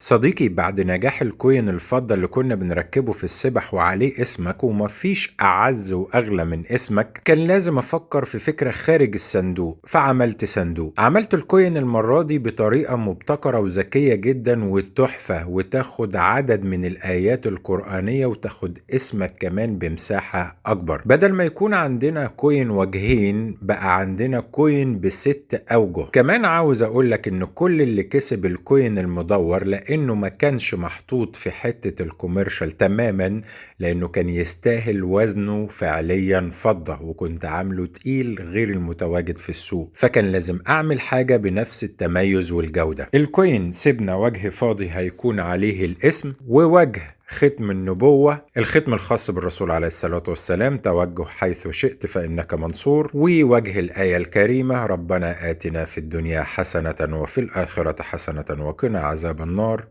صديقي، بعد نجاح ال coin الفضة اللي كنا بنركبه في السبح وعليه اسمك، ومفيش أعز وأغلى من اسمك، كان لازم أفكر في فكرة خارج الصندوق. فعملت صندوق. عملت ال coin المرة دي بطريقة مبتكرة وذكية جدا وتحفة، وتاخد عدد من الآيات القرآنية وتاخد اسمك كمان بمساحة أكبر. بدل ما يكون عندنا coin وجهين، بقى عندنا coin ب6 أوجه. كمان عاوز أقولك إن كل اللي كسب ال coin المدور لأنه ما كانش محطوط في حتة ال commercial تماما، لأنه كان يستاهل وزنه فعليا فضة، وكنت عامله تقيل غير المتواجد في السوق، فكان لازم أعمل حاجة بنفس التميز والجودة. ال coin سيبنا وجه فاضي هيكون عليه الاسم، ووجه ختم النبوة، الختم الخاص بالرسول عليه الصلاة والسلام، توجه حيث شئت فإنك منصور، ووجه الآية الكريمة ربنا آتنا في الدنيا حسنة وفي الآخرة حسنة وقنا عذاب النار.